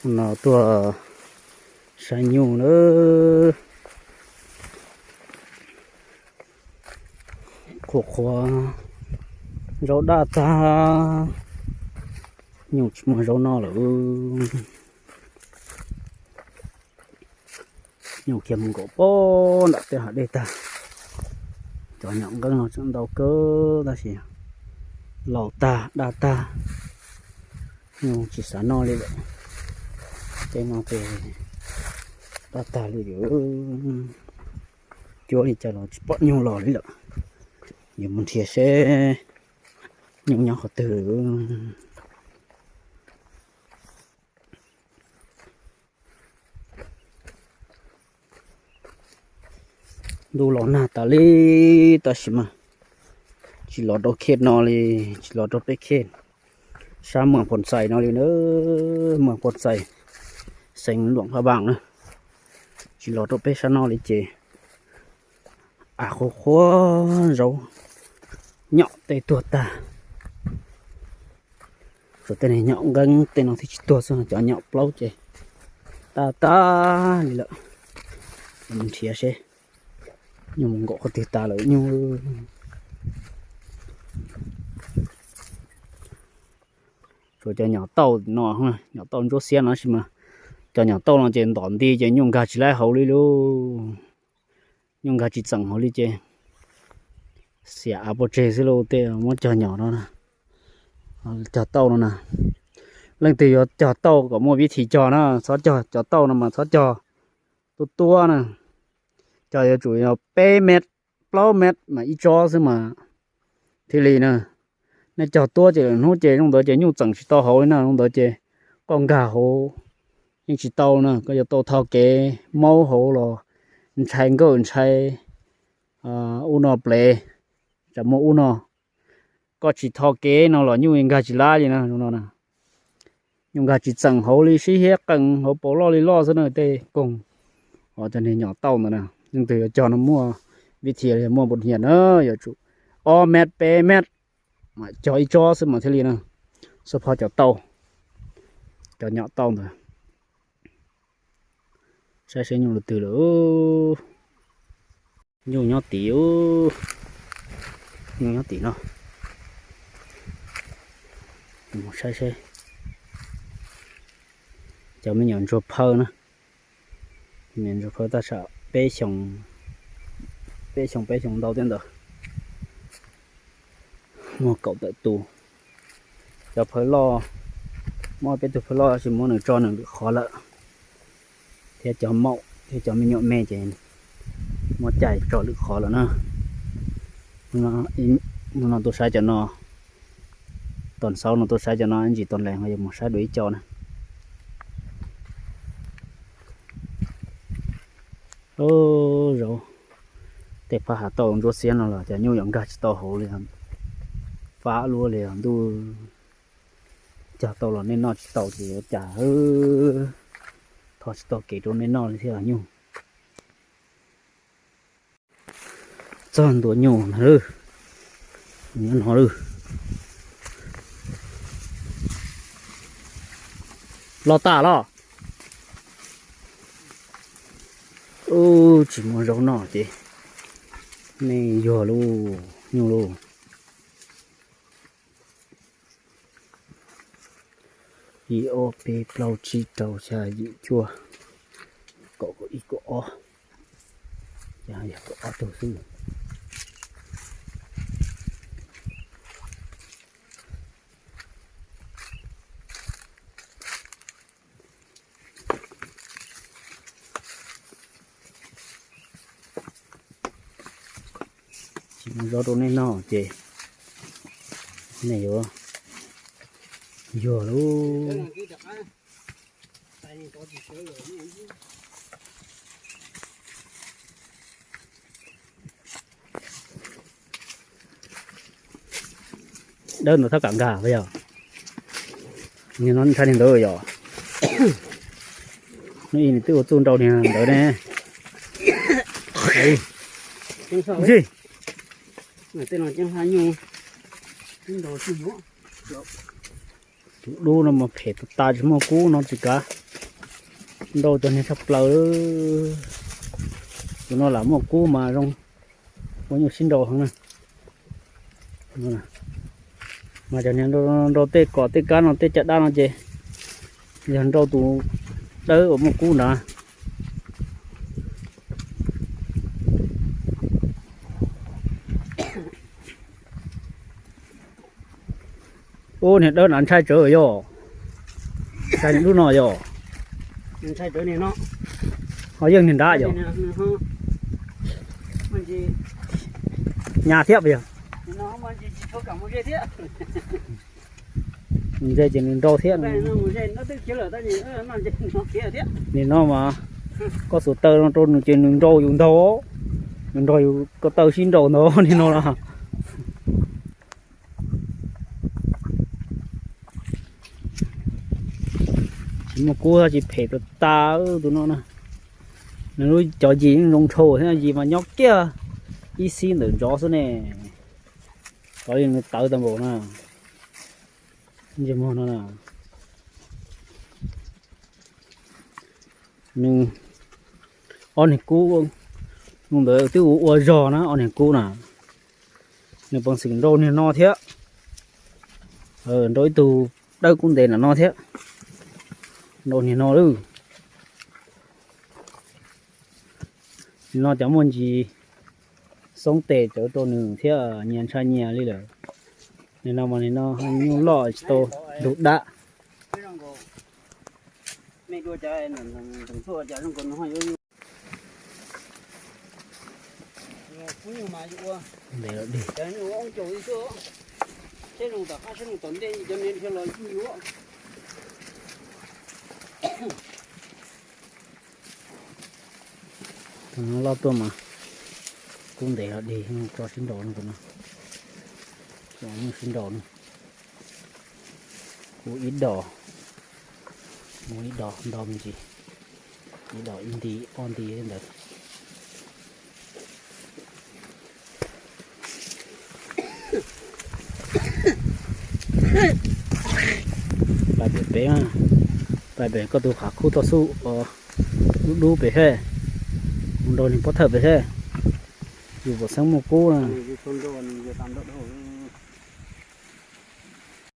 No tuaj saib nyuj na. Qhuav qhuav, zaub daj tag, nyuj tsis muaj zaub noj lawm. Nyuj khiav mus nkaum pem nram tej hav dej tag. Cov nyom nqeeb no tseem ntau kawg tab sis laus tag daj tag, nyuj tsis xav noj li lawm. Tej no ces daj tag li lawm. Cuab li cas los tsis pom nyuj los li lawm. Yuav mus nrhiav seb nyuj nyob qhov twg. Ntuj los nag tas li tab sis mas tsis los rau khej no li, tsis los rau peb khej sab Muas Phos Xais no li na. Muas Phos Xais, xeev Luam Phaj Npaas na, tsis los rau peb sab no li ces av qhuav qhuav, zaub nyom tej tuag tag. Tshuav tej nyom nqeeb tej no thiaj tsis tuag xwb, cov nyom plaub ces tag tag li lawm. Mus nrhiav seb nyuj mus nkaum qhov twg tas lawm nyuj. Tshuav cov nyom tauj no, nyom tauj ntsuab xiab no tab sis mas cov nyom tauj no ces ntom nti ces nyuj nkag tsis laib hauv li lauj. Nyuj nkag tsis txeem hauv li ces xiam av pov tseg xwb lauj. Tej muab cog nyom no, cog tauj no na, leej twg yuav cog tauj kom muaj vib thi cog na, txhob cog cov tauj no mas txhob cog tuab tuab na. Cog yuav tsum yog peb mev, plaub mev mas ib tsob xwb mas thiaj li na. Nej cog tuab ces lwm hnub ces zoo ntawd ces nyuj txeem tsis tau hauv li na, zoo ntawd ces koj nkag hauv yeej tsis tau na, koj yuav tau tho kev maub hauv los ntshai nkawj ntshai ub no plev, tsam muaj ub no. Koj tsis tho kev no los nyuj nkag tsis laib li na, zoo no na. Nyuj nkag tsis txeem hauv li, sib hiab qees hauv paus loj li loj xwb na tej koog. Os, cov niag nyom tauj ntawd na, leej twg yuav cog no muaj vib thi li, muaj npus hiam na, yuav tsum ob mev peb mev mas cog ib tsob xwb mas thiaj li na. Xub phob cov tauj, cov nyom tauj ntawd. Saib seb nyuj lub twg lawm. Nyuj nyob tim, nyuj nyob tim no. Mus saib seb. Cov me nyuam ntsuag phawj na. Me nyuam ntsuag phawj tab sam peb xyoo, peb xyoo peb xyoo ntau thiab ntawd. Muaj kaum tawm tus. Cov phawj loj, muaj peb tug phawj loj tab sis muab nws tso nws lwm qhov lawm. Thiab cov maum thiab cov me nyuam me ces muab cais tso lwm qhov lawm na. Hnub no tuaj saib cov no, tos xaub no tuaj saib cov no, ib ntsis tos lees ho yuav mus saib dua ib co na. Zaub, tej phab hav tauj ntsuab xiab no los cov nyuj yuav nkag tsis tau hauv li, fab luaj li os ntuj. Cog tau los nej noj tsis tau ces ua cas tho tsis tau kev rau nej noj li thiab nyuj. Txog ntua nyuj na, nyob no lawm. Los tas los. Ub, tsis muaj zaub noj ces nej yuag lauj, nyuj lauj. Ib ob peb plaub tsib rau xya yim cuaj, kaum ib kaum ob, yog kaum ob tug xwb. Tsis muaj zaub rau nej noj ces nej yuav yuag lauj. Dawb ntawd thab kam nkag yog, no ntshai niag ntawd yog, no ib nws twb ua txuj nrau niag ntawd ne. Tus dub no mas phem tas tas tsis muaj kub no tsis kav. Nrau cov niag tshaj plaws. Tus no lam muaj kub mas zoo, ua nyuj sib nrau heev na. Mas cov niag nrau tej kom tej kab no tej caj dab no ces yog nrau tus dawb uas muaj kub nrad. Ub, niag dawb na ntshai tsawv yog, ntshai niag dub no yog. Ho yeej niag nrad yog. Nyab thiab yog. Nws ntse ces nws nrau thiab. Nim no mas koj xuas taw no rau nws ces nws nrau yus ntaug, nws nrog yus ko taw sib nrau ntag nim no los. Tsis muaj kub tsis phem tas tas tus no na. Nws lub cov yim yeej zoo nrhau thiab, yim mas nyob kiag ib xib ntawm ntsov xwb ne. Tov li nws tawv tau npaum na. Ntsej muag no na. Nws ob niag kub, tus ntawd twb ua ua zog na, ob niag kub na. Nws peev xwm nrau niag no thiab. Nrau ib tug dawb kub ntev nram no thiab. Nrau niag no lawm. Nim no cov muaj ntsis xoob tes cawv rau nws thiab, nyias ntshai nyias li lawm. Nim no mas nim no nyuj loj tsis tau ntug dab. Ntev los dig. Tus no loj tuaj mas kub ntev los dig, tso sib nraus no, tus no. Tso sib nraus no. Kub ib dos, muaj ib dos ntau me ntsis, ib dos ib nti ob nti li ntawd. Pais pem pem, pais pem koj tus qhov khub toj xub dub dub pem seb, mus nrau niag pob thawj pem seb, yus puas xeeb muaj kub na.